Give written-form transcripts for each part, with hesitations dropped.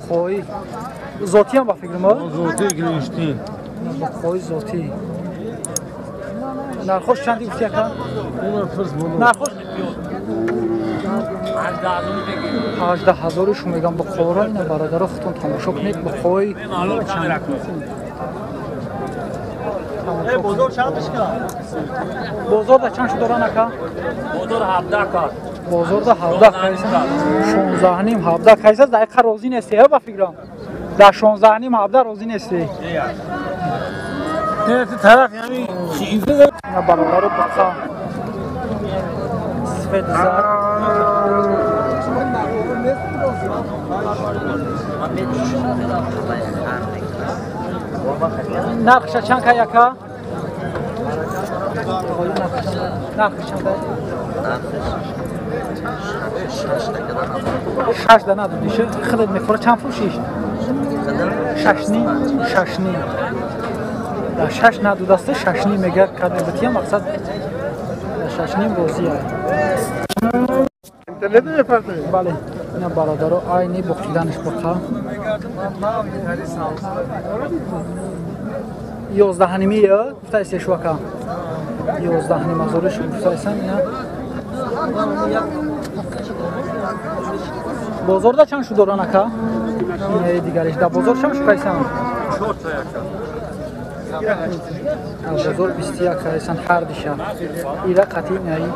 Буқои зотиам ба фикр ма? Зоти гирифтин. Буқои зоти. Нархош чанди гуфти ака? Нархош 18 000 шу мегам буқора. Ина бародаро худтон тамошо кунед буқои. Бозор чанд шуд? Бозор да чанд шуд доран ака? Бозор 17 кар. Бозор да 17 кайса? 16 ним 17 кайса дақиқа розӣ нестӣ, ҳа ба фикрам. Дар 16 ним 17 розӣ нестӣ. Не, тараф ями На бародаро буқа. Сфед зар. Нархша чанд кай ака? Нархш чанд кай? 6 да надодиша. Худат мефура чанд фурӯшиш? 6 ним, 6 ним. Да 6 надодаста 6 ним мега кадме бития мақсад 6 ним розия. Интернет мефармоед? Бале. Ина бародаро айни боқиданаш буқа. 11 ними гуфтаисе шуака. 11 ним ҳазориш гуфтаисан ина. Бозорда чанд шу доран ака? Инаи дигариш да бозор чанд шу кайсан? 4 та яка. Бозор 21 кайсан ҳар диша. Ира қати инаи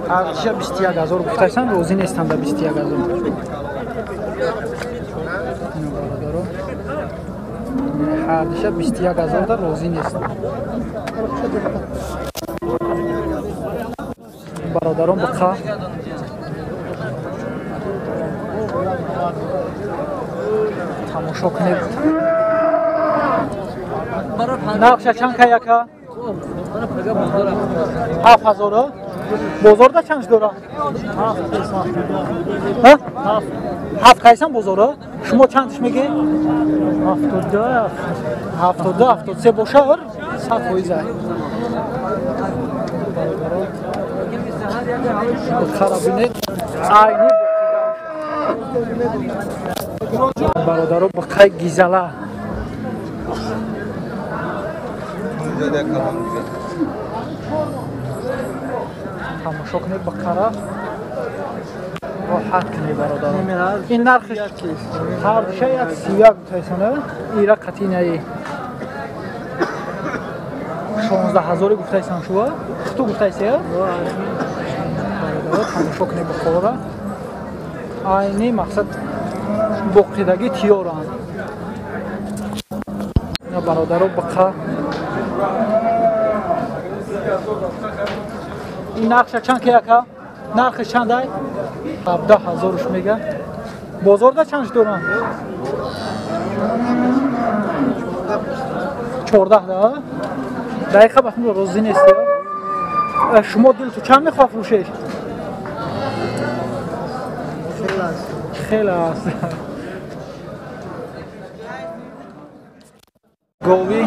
ҳар диша 21 ҳазор гуфтайсан розӣ нестанд да 21 ҳазор. Ина бародаро. Ҳар диша 21 ҳазор да розӣ нестанд. Бародарон буқа тамошо кунед. Нархша чанд кай ака? 7 ҳазор. Бозорда чанд дора? 7 кайсан бозора? Шумо чандш мегӣ? 72 72 73 боша 100%. Буқара бинед. Айни бародаро буқаи гизала. Тамошо кунед буқара. Роҳат кунед бародаро. Ин нархиш ҳар диша 131 гуфтайсана. Ира қатинаи 16 ҳазори гуфтайсан шуа? Хуту гуфтайсе? Бародаро тамошо кунед буқора. Айни мақсад боқидагӣ тиёранд. Ина бародаро буқа. Ин нархша чанд ки ака? Нархиш чанд ай? 17 ҳазоруш мега. Бозорда чандш доранд? 14 да? Дақиқа ба шумо розӣ нестӣ? Шумо дилту чанд мехоҳад фурӯшеш? Хеле аст. Гови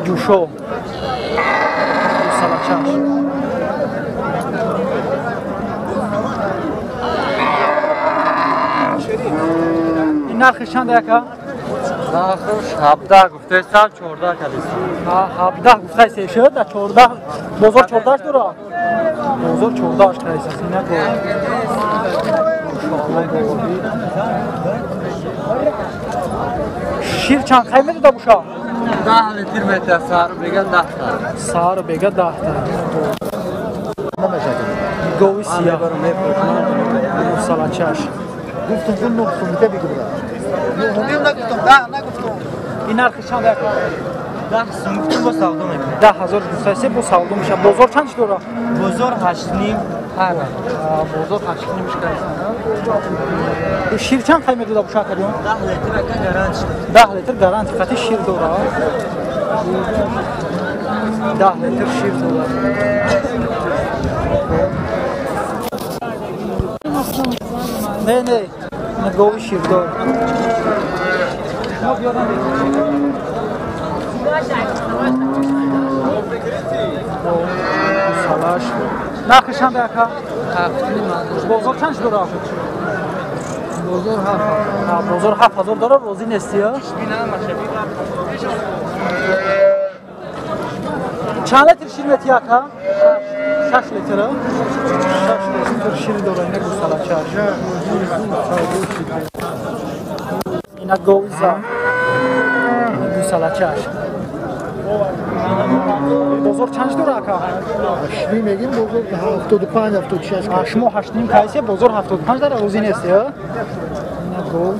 ҷӯшо. Салачаш. Ин нархиш чанд ака? Нархиш 17 гуфтаистам, 14 кадистам. 17 гуфтаист шуд, да 14 бозор 14 дора. Бозор 14 кадист. Ина гов. Шир чанд қай медода буша? 10 литр метия, саҳар бега 10 та. Саҳар бега 10 та. Гови сия. Салачаш. Гуфтум ку 9 сомита бигирад. 9 нагуфтум, 10 нагуфтум. Ин нархи чанд ака? 10 сум гуфтум бо савдо мекунем. 10 ҳазор гуфтаисе бо савдо мешавад. Бозор чанд дора? Бозор 8 ним. Бозор 8 ним шикаисан. Шир чанд қай медода буша акаҷон? 10 литр ака гарант. 10 литр гарант қати шир дора. 10 литр шир дора. Не, не, гови ширдор. Шумо биёдан салаш. Нархи чанд ака? Бозор чанд дора? Бозор 7000. Бозор 7000 дора розӣ нестӣ? Чанд литр шир метӣ ака? 6 литр. 6 литр шир дора ина гусалачаш. Ина говиза. Гусалачаш. Бозор чанд дора ака? 8 мегим бозор 75 76. Шумо 8 кайсе бозор 75 дора розӣ нестӣ? Ина гов.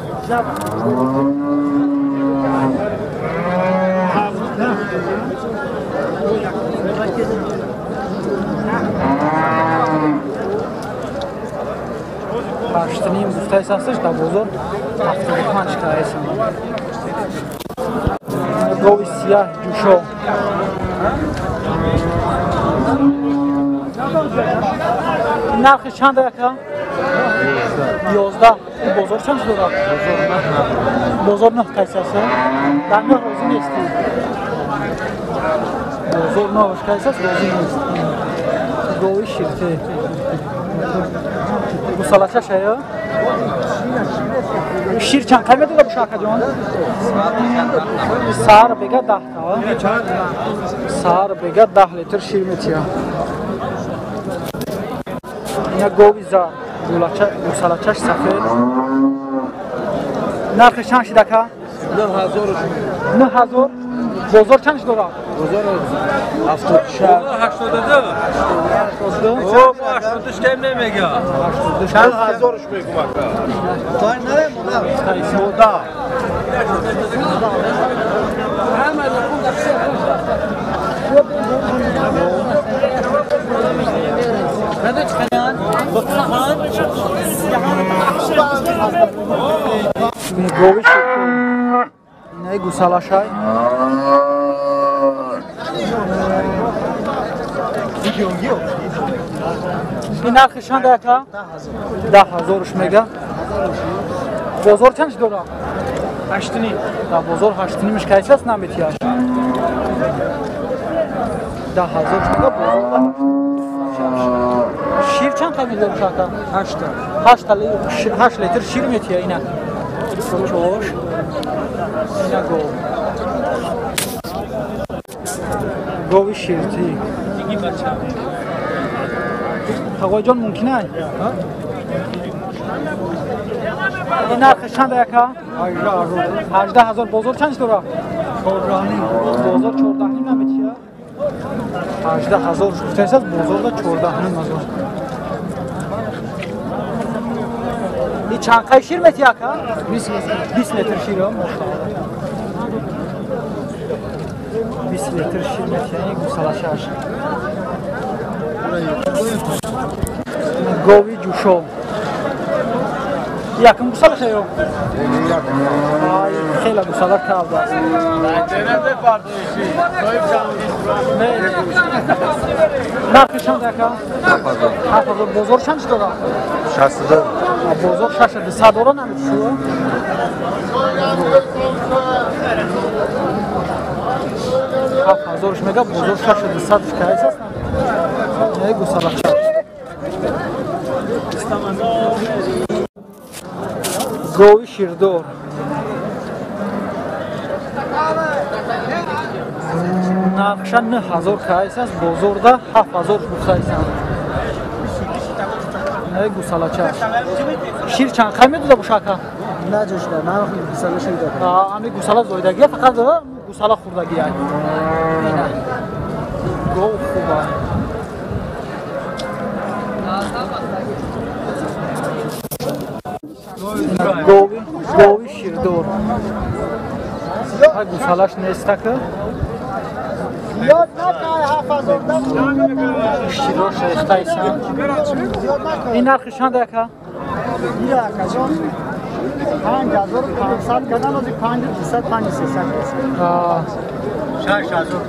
8.5 гуфтаи састаш дар бозор 75 кайсам. Гови сияҳ ҷӯшо. Нархи чанд ака? 11. Бозор чанд дорад? Бозор 9 кайса аст? Дар 9 розӣ нестӣ? Бозор 9 кайса аст, розӣ нест. Гови ширте. Гусалачаш ая? Шир чанд қай медода буша акаҷон? Сар бега 10 та. Сар бега 10 литр шир метия. Ина гови за гусалачаш сафед. Нархи чанд шид ака? 9000. 9000. Бозор чанд шид дора? Бозор 76. 82. 82. 82 кем намега. 8000 мегум ака. Той наре мода. Мода. Гови шир. Не гусалашай. Ин нархи чанд ака? 10000 мега. Бозор чанд дора? 8.5. Дар бозор 8.5 кайса аст наметияш. 10000 мега бозор. Шир чанд қадр дора ака? 8. 8 литр шир метия ина. Чош. Ина гов. Гови ширти. Тағойҷон мумкин ай? Ин нархи чанд ака? 18000. Бозор чанд дора? 14.5. Бозор 14.5 наметия? 18000 гуфтаисаст, бозорда 14.5. И чанд қай шир метия ака? 20 литр шир, мошалло. 20 литр шир метия, ин гусалашаш. Гови ҷӯшо. Якум гусалаша ё? Ай, хеле гусала кардааст. Нархи чанд ака? 7000. Бозор чанд дора? 62. Бозор 62 дора наметишу? 7000 мега, бозор 62 кайс аст? Не гусалача. Гови ширдор. Нархша 9000 кайс аст, бозорда 7000 гуфтаисанд. Не гусалача. Шир чанд қай медода буша ака? Наҷошда, нархи гусала шир дод. Ами гусала зоидагия, фақат гусала хурдагия. Ина. Гов хуб аст. Гови ширдор. Гусалаш нестака. Широш рехтаисан. Ин нархи чанд ака? 5500 кардам, ози 5200 5300. 6000.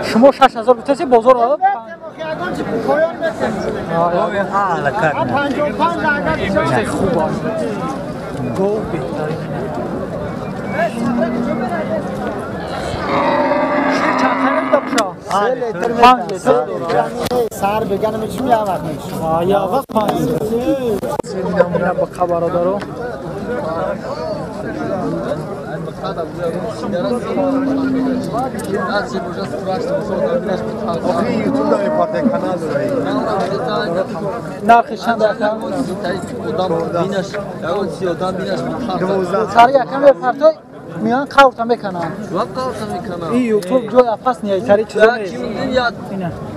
Шумо 6000 гуфтаси бозор? 55 хуб аст. Гов беҳтарин. Шир чанд қай медода буша? 3 литр. 5 литр дора. Сар беганам чӣ як вақт мешавад? Як вақт 5 литр. Ина ба бародаро. Нархи чанд ака? Сари ака мепартой миён қаврта мекунанд. Ин ютуб ҷои афас ния тари чизо нест.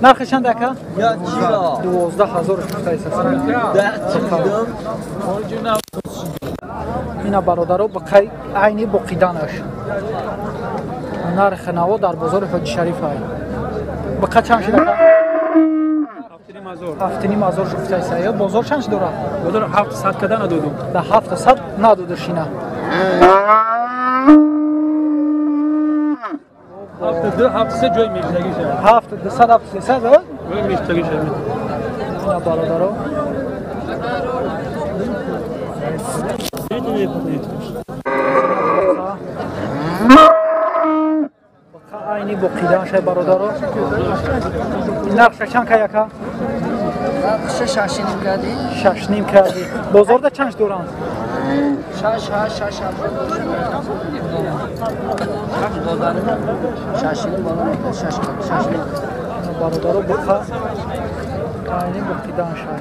Нархи чанд ака? 12,000 Ина бародаро ба айни боқиданаш. Нархи наво дар бозори Ҳоҷи Шариф ай. Ба чанд шид ака? 7,5 ҳазор гуфтаиса. Ё бозор чанд шид дорад? Бозор 700 када надодум. Да 700 надоду шина. 7-2, 7-3 ҷои мештагӣ шавад. 7-2, 7-3 ҷои мештагӣ шавад. Ина бародаро. Айни боқидан шай бародаро. Нархша чанд кай ака? Нархша 6,5 кардӣ. 6,5 кардӣ. Бозорда чанд доранд? 6 8 6 7. 6,5 боло 6 6. Бародаро буқа айни боқидан шай.